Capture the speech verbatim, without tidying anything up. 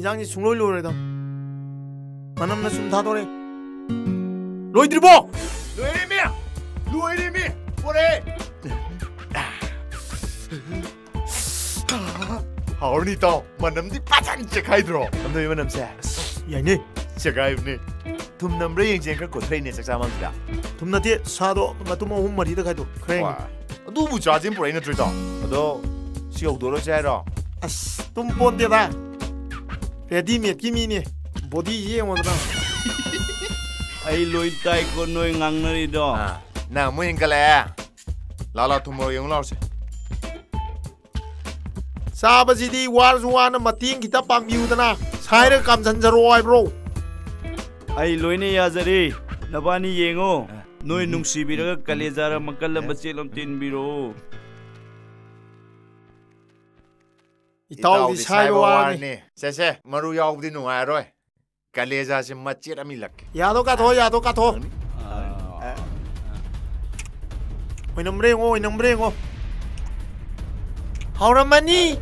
ꯏꯟꯖꯥꯡꯁꯤ ꯁꯨꯡꯂꯣꯏ ꯂꯣꯏꯔꯣꯏꯗ꯫ ꯃꯅꯝꯅ ꯁꯨꯝ ꯊꯥꯗꯣꯔꯛꯑꯦ꯫ ꯂꯣꯏꯗ꯭ꯔꯤꯕꯣ? ꯂꯣꯏꯔꯦꯃꯤ! ꯂꯣꯏꯔꯦꯃꯤ! ꯄꯣꯔꯛꯑꯦ! ꯍꯥꯎꯔꯅꯤ, ꯏꯇꯥꯎ꯫ ꯃꯅꯝꯗꯤ ꯐꯖꯅ ꯆꯦꯛꯈꯥꯏꯗ꯭ꯔꯣ? ꯅꯝꯗꯣꯏ ꯃꯅꯝꯁꯦ꯫ ꯑꯁ, ꯌꯥꯏꯅꯦ꯫ ꯆꯦꯛꯈꯥꯏꯕꯅꯦ꯫ ꯊꯨꯝ ꯅꯝꯕ꯭ꯔꯥ ꯌꯦꯡꯁꯦ, ꯈꯔ ꯀꯣꯊꯔꯛꯏꯅꯦ ꯆꯥꯛ ꯆꯥ ꯃꯥꯡꯁꯤꯗ꯫ ꯊꯨꯝ ꯅꯠꯇꯦ, ꯁꯥꯗꯣ ꯃꯇꯨꯝ ꯑꯍꯨꯝ ꯃꯔꯤꯗ ꯈꯥꯏꯗꯣꯛ, ꯈꯔ ꯌꯦꯡꯒꯦ꯫ ꯋꯥ꯫ ꯑꯗꯨꯕꯨ ꯆꯥꯁꯦꯅ ꯄꯨꯔꯛꯏ ꯅꯠꯇ꯭ꯔꯣ, ꯏꯇꯥꯎ? ꯑꯗꯣ ꯁꯤ ꯍꯧꯗꯣꯛꯑꯔꯣꯏꯁꯦ ꯍꯥꯏꯔꯣ? ꯑꯁ, ꯇꯨꯝ ꯄꯣꯟꯇꯦꯗ꯫ ꯔꯦꯗꯤꯃꯦꯗꯀꯤ ꯃꯤꯅꯦ꯫ ꯕꯣꯗꯤ ꯌꯦꯡꯉꯣꯗꯅ꯫ ꯑꯩ ꯂꯣꯏ ꯇꯥꯏꯀꯣ ꯅꯣꯏ ꯉꯥꯡꯅꯔꯤꯗꯣ꯫ ꯑꯥ, ꯅꯪ ꯑꯃꯨꯛ ꯍꯦꯟꯒꯠꯂꯛꯑꯦ꯫ ꯂꯥ ꯂꯥ, ꯊꯨꯝ ꯃꯣꯔꯣꯛ ꯌꯦꯡꯉꯨ ꯂꯥꯎꯁꯦ꯫ ꯆꯥꯕꯁꯤꯗꯤ ꯋꯥꯔꯁꯨ ꯋꯥꯅ ꯃꯇꯦꯡ ꯈꯤꯇ ꯄꯥꯡꯕꯤꯌꯨꯗꯅ꯫ ꯁꯥꯏꯔꯒ ꯀꯥꯝꯁꯟꯖꯔꯣ ꯍꯥꯏꯕ꯭ꯔꯣ? ꯑꯩ ꯂꯣꯏꯅ ꯌꯥꯖꯔꯦ꯫ ꯅꯕꯥꯅꯤ ꯌꯦꯡꯉꯣ꯫ ꯅꯣꯏ ꯅꯨꯡꯁꯤꯕꯤꯔꯒ ꯀꯂꯦꯖꯥꯔ ꯃꯀꯜ ꯑꯃ ꯆꯦꯠ ꯑꯃ ꯇꯤꯟꯕꯤꯔꯛꯑꯣ꯫ ꯏꯇꯥꯎꯗꯤ ꯏꯇꯥꯎꯗꯤ ꯁꯥꯏꯕ ꯁꯥꯏꯕ ꯋꯥꯔꯅꯤ꯫ ꯋꯥꯔꯅꯤ꯫ ꯁꯦ, ꯁꯦ, ꯃꯔꯨ ꯌꯥꯎꯕꯗꯤ ꯅꯨꯡꯉꯥꯏꯔꯔꯣꯏ꯫ ꯀꯂꯦꯖꯥꯁꯦ ꯃꯆꯦꯠ ꯑꯃ ꯏꯜꯂꯛꯀꯦ꯫ ꯌꯥꯗꯣ ꯀꯥꯊꯣꯛꯑꯣ, ꯌꯥꯗꯣ ꯀꯥꯊꯣꯛꯑꯣ꯫ ꯑꯥ꯫ ꯑꯣꯏꯅꯝꯕ꯭ꯔꯥ ꯌꯦꯡꯉꯣ, ꯑꯣꯏꯅꯝꯕ꯭ꯔꯥ ꯌꯦꯡꯉꯣ꯫ ꯍꯥꯎꯔꯝꯃꯅꯤ꯫